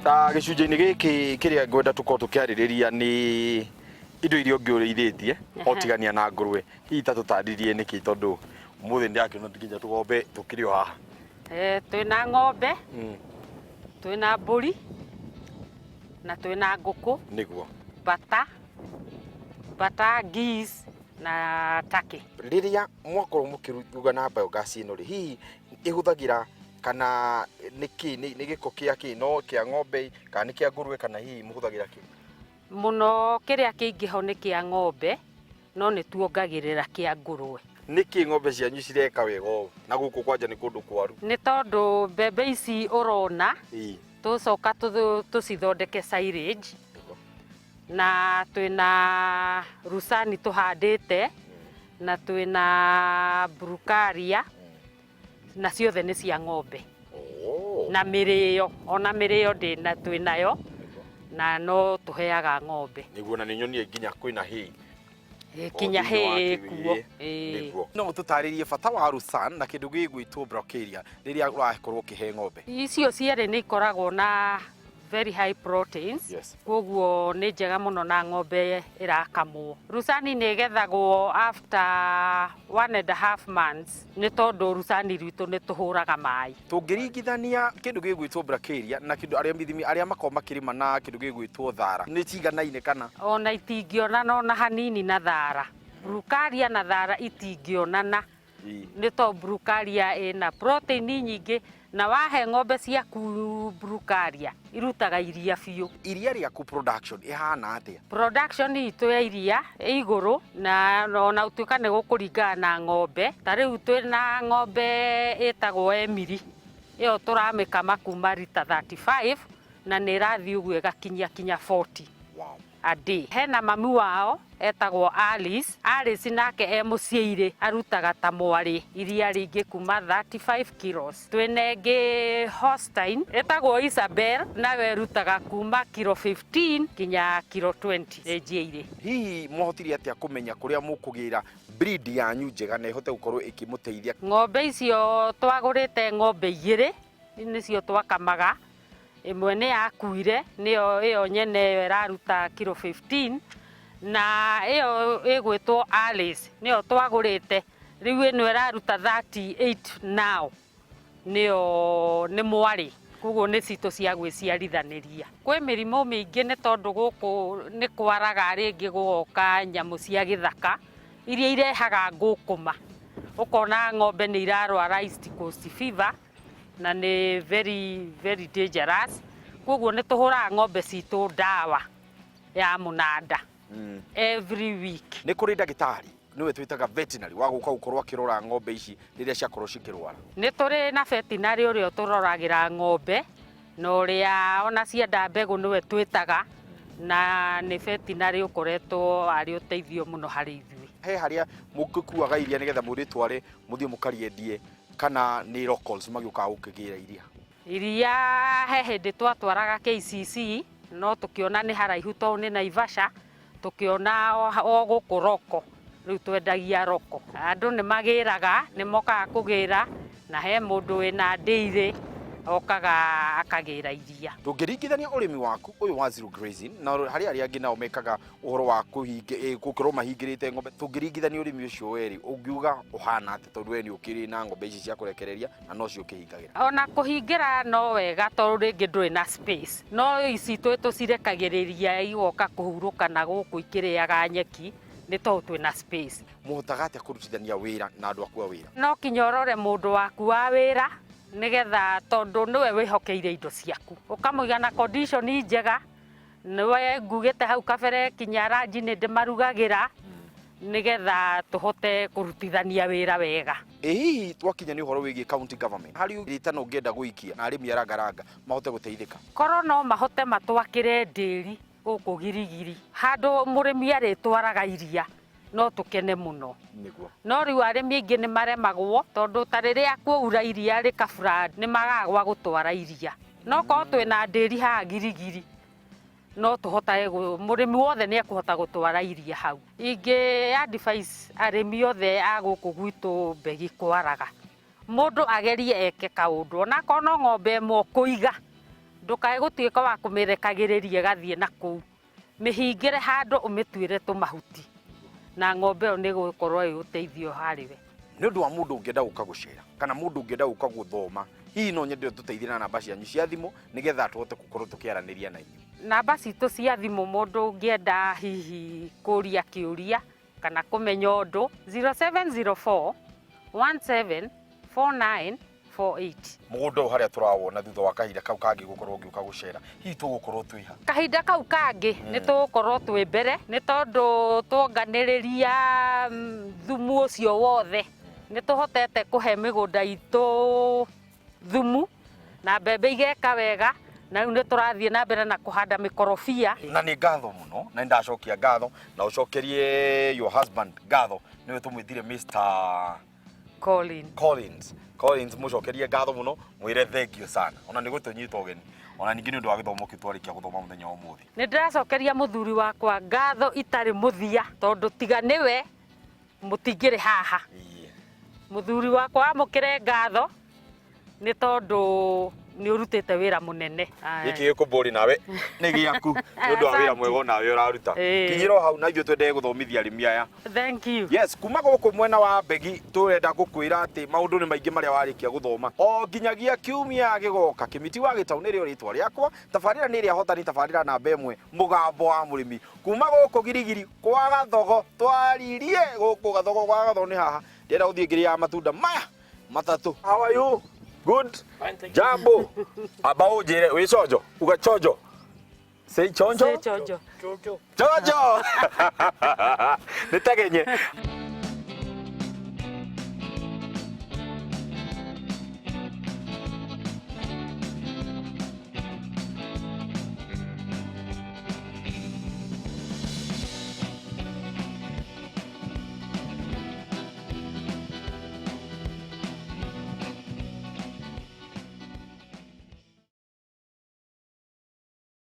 Ta gĩcunjĩ-inĩ gĩkĩ, kĩrĩa ngwenda tũkorwo tũkĩarĩrĩria nĩ indo iria ũngĩ ũrĩithĩtie otigania na ngũrwe. Hihi ta tũtarĩrie nĩkĩ, tondũ ũmũthĩ ndĩrakĩona nginya tũgombe tũkĩrĩ o haha. Twĩna ng'ombe, twĩna mbũri na twĩna ngũkũ, bata, bata, geese na turkey. Rĩrĩa mwakorwo mũkĩruga na biogas ĩno rĩ, hihi ĩhũthagĩra kana nĩ kĩ, nĩ gĩko kĩa kĩ, no kĩa ng'ombe kana nĩ kĩa ngũrwe, kana hihi mũhũthagĩra kĩ? Mũno kĩrĩa kĩingĩ ho nĩ kĩa ng'ombe, no nĩ tuongagĩrĩra kĩa ngũrwe. Nĩkĩ ng'ombe cianyu cireka wega ũũ na gũkũ kwanja nĩ kũndũ kwaru? Nĩ tondũ mbembe ici ũrona, tũcoka tũcithondeke silage, na twĩna lucerne tũhandĩte, na twĩna brachiaria, na ciothe nĩ cia ng'ombe. Na mĩrĩo, ona mĩrĩo ndĩna twĩnayo na no tũheaga ng'ombe. Nĩguo, na nĩ nyonie nginya kwĩna hay. Kinya O thĩinĩ wa hay kĩwĩ, kuo. Ĩĩ. Nĩguo. No ũtũtarĩrie bata wa lucerne na kĩndũ gĩgwĩtwo brachiaria rĩrĩa ũrakorwo ũkĩhe ng'ombe? Icio cierĩ nĩ ikoragwo na very high proteins, koguo nĩ njega mũno na ng'ombe ĩrakamwo. Lucerne nĩ ĩgethagwo after 1.5 months, nĩ tondũ lucerne rwitũ nĩ tũhũraga maĩ. Tũngĩringithania kĩndũ gĩgwĩtwo brachiaria na kĩndũ arĩa mithimi arĩa makoragwo makĩrĩma na kĩndũ gĩgwĩtwo thara, nĩ ciganaine kana? Ona itingĩonana ona hanini na thara. Brachiaria na thara itingĩonana, nĩ tondũ brachiaria ĩna protein nyingĩ, na wahe ng'ombe ciaku brachiaria irutaga iria biũ. Iria rĩaku production ĩhana atĩa? Production itũ ya iria ĩ igũrũ, na ona gũtuĩka nĩ gũkũringana na ng'ombe. Ta rĩu twĩna ng'ombe ĩtagwo Emily, ĩyo tũramĩkama kuma rita 35 na nĩ ĩrathiĩ ũguo ĩgakinyia kinya 40 a day. Hena mami wao etagwo Alice. Alice nake e mũciĩ arutaga ta mwarĩ iria rĩingĩ kuma 35 kilos. Twĩna ĩngĩ Holstein ĩtagwo Isabel, nayo ĩrutaga kuma kilo 15 kinya kilo 20 ĩ njiairĩ. Hihi mwahotire atĩa kũmenya kũrĩa mũkũgĩra breed yanyu njega na ĩhote gũkorwo ĩkĩmũteithia? Ng'ombe icio twagũrĩte ng'ombe igĩrĩ, nĩcio twakamaga. Ĩmwe nĩ yakuire, nĩyo ĩyo nyene ĩyo ĩraruta kilo 15, na ĩyo ĩgwĩtwo Alice nĩyo twagũrĩte rĩu, ĩno ĩraruta 38 now, nĩyo nĩ mwarĩ, koguo nĩ citũ cia gwĩciarithanĩria. Kwĩ mĩrimũ mĩingĩ, nĩ tondũ gũkũ nĩ kwaraga rĩngĩ gũgoka nyamũ cia gĩthaka iria irehaga ngũkũma, ũkona ng'ombe nĩ irarwara East Coast fever, na nĩ very very dangerous. Koguo nĩ tũhũraga ng'ombe citũ ndawa ya mũnanda every week. Nĩ kũrĩ ndagĩtarĩ, nĩwe twĩtaga veterinary, wa gũka gũkorwo akĩrora ng'ombe ici rĩrĩa ciakorwo cikĩrwara? Nĩ tũrĩ na veterinary ũrĩa ũtũroragĩra ng'ombe, na ũrĩa ona cienda mbegũ nĩwe twĩtaga, na nĩ veterinary ũkoretwo arĩ ũteithio mũno harĩ ithuĩ. He harĩa mũngĩkuaga iria nĩgetha mũrĩtware mũthiĩ mũkarĩendie, kana nĩ locals magĩũkaga gũkĩgĩra iria? Iria he hĩndĩ twatwaraga KCC, no tũkĩona nĩ haraihu tondũ nĩ Naivasha, tũkĩona o gũkũ local, rĩu twendagia local. Andũ nĩ magĩraga, nĩ mokaga kũgĩra, na he mũndũ wĩna ndĩirĩ okaga akagĩra iria. Ndũngĩringithania ũrĩmi waku ũyũ wa zero grazing na harĩ arĩa angĩ nao mekaga ũhoro wa gũkorwo mahingĩrĩte ng'ombe, tũngĩringithania ũrĩmi ũcio werĩ, ũngiuga ũhana atĩa, tondũ we nĩ ũkĩrĩ na ng'ombe ici cia kũrekereria na nocio ũkĩhingagĩra? Ona kũhingĩra no wega, tondũ rĩngĩ ndũrĩ na space, no ici twĩ tũcirekagĩrĩria igoka kũhurũka na gũkũ ikĩrĩaga nyeki, nĩ tondũ twĩna space. Mũhotaga atĩa kũrutithania wĩra na andũ aku a wĩra? No kinya ũrore mũndũ waku wa wĩra, nĩgetha tondũ nĩwe wĩhokeire indo ciaku, ũkamũiga na condition njega. Nĩwe ngugĩte hau kabere, kinya ranji nĩ ndĩmarugagĩra nĩgetha tũhote kũrutithania wĩra wega. Ĩ hihi twakinya nĩ ũhoro wĩgiĩ county government, harĩ rĩtana ũngĩenda gũikia na arĩmi a Langalanga mahote gũteithĩka? Korwo no mahote matwakĩre ndĩri gũkũ Girigiri, handũ mũrĩmi arĩtwaraga iria, no tũkene mũno. No rĩu arĩmi aingĩ nĩ maremagwo, tondũ ta rĩrĩa kwaura iria rĩkabura, nĩ magaga gwa gũtwara iria. No korwo twĩna ndĩri haha Girigiri, no tũhotage, mũrĩmi wothe nĩ ekũhota gũtwara iria hau. Ingĩ advise arĩmi othe a gũkũ gwitũ Mbegi kwaraga, mũndũ agerie eke kaũndũ, onakorwo no ng'ombe ĩmwe ũkũiga. Ndũkae gũtuĩka wa kũmĩrekagĩrĩria ĩgathiĩ na kũu, mĩhingĩre handũ, ũmĩtuĩre tũmahuti, na ng'ombe ĩyo nĩ ĩgũkorwo ĩ ũteithio harĩ we. Nĩ ũndũ wa mũndũ ũngĩenda gũka gũcera kana mũndũ ũngĩenda gũka gũthoma, hihi no nyende ũtũteithie na namba cianyu cia thimũ nĩgetha tũhote gũkorwo tũkĩaranĩria na inyuĩ. Namba citũ cia thimũ, mũndũ ũngĩenda hihi kũria kĩũria kana kũmenya ũndũ, 0704 174948. Mũgũnda ũyũ harĩa tũrawona, thutha wa kahinda kau kangĩ gũkorwo ũgĩũka gũcera, hihi tũgũkorwo twĩ ha? Kahinda kau kangĩ nĩ tũgũkorwo twĩ mbere, nĩ tondũ tuonganĩrĩria thumu ũcio wothe, nĩ tũhotete kũhe mĩgũnda itũ thumu na mbembe igeka wega, na rĩu nĩ tũrathiĩ na mbere na kũhanda mĩkorobia. Na nĩ ngatho mũno, na nĩ ndacokia ngatho, na ũcokerie your husband ngatho, nĩwe tũmwĩtire Mr. Colin. Collins. Collins, mũcokerie ngatho mũno, mwĩre thank you sana ona nĩ gũtũnyita ũgeni, ona ningĩ nĩ ũndũ wa gĩthomo kĩu twarĩkia gũthoma mũthenya wa ũmũthĩ. Nĩ ndĩracokeria mũthuri wakwa ngatho itarĩ mũthia, tondũ tiga nĩwe mũtingĩrĩ haha. Mũthuri wakwa, amũkĩre ngatho nĩ tondũ nĩ ũrutĩte wĩra mũnene. Gĩkĩ gĩkũmbũri nawe nĩ gĩaku nĩ ũndũ wa wĩra Asante. Mwega nawe ũraruta. Kinyĩra o hau na ithuĩ twendee gũthomithia arĩmi aya. Thank you. Yes, kuma gũkũ mwena wa Mbegi tũrenda gũkwĩra atĩ maũndũ nĩ maingĩ marĩa warĩkia gũthoma o nginyagia kiumia gĩgoka. Kĩmiti wa Gĩtaũ nĩrĩo rĩtwa rĩakwa. Tabarĩra nĩ ĩrĩa hotani, tabarĩra namba 1, mũgambo wa mũrĩmi, kuma gũkũ Girigiri kwa Gathogo. Twaririe gũkũ Gathogo, kwa Gathogo nĩ haha ndĩrenda gũthiĩ ngĩrĩaga matunda maya matatũ. How are you? Good. Fine, thank you. Jambo. Amba ũnjĩre wĩ chonjo, uga chonjo. Say chonjo. Say chonjo. Jojo. Chonjo. Nĩ tegenye.